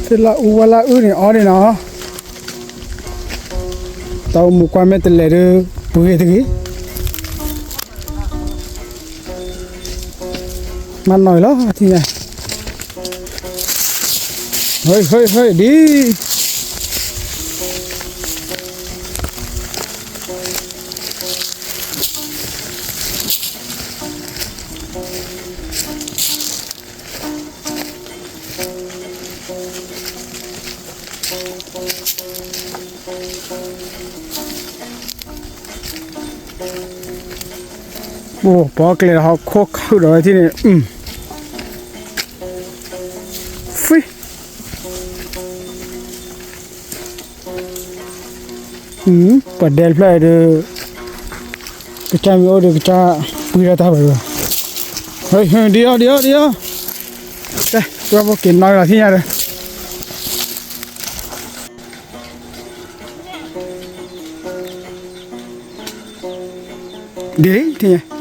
သ့ၣ်လၢအူဝဲလၢအုၣ်န့ၣ်အီၤန့ၣ်နီၤ, တၢ်အိၣ်မူကွၢ်မဲာ်တလဲၤဒီး ပှ့ၤတဂ့ၤ, မၤနီၢ်လီၤထံၣ်ညါ, ဟဲဟဲဟဲဒ် အိၣ်ပီကျဲဟီၣ်ခိၣ်ခူၣ်ဒီးဝဲထံၣ်န့ၣ်, ပှၤဒဲတဖျၢၣ်ဒီး ကစၢ်မ့ၢ်အိၣ်ဒီးကစၢ်ပှ့ၤဒီးတၢ်ဘၣ်ဒီး, ဒ်အီၤဒ်အီၤဒ်အီၤ, ကဲပှၤက့ၤနီၢ်လီၤထံၣ်ညါဒီး, ဒ်ထံၣ်ညါ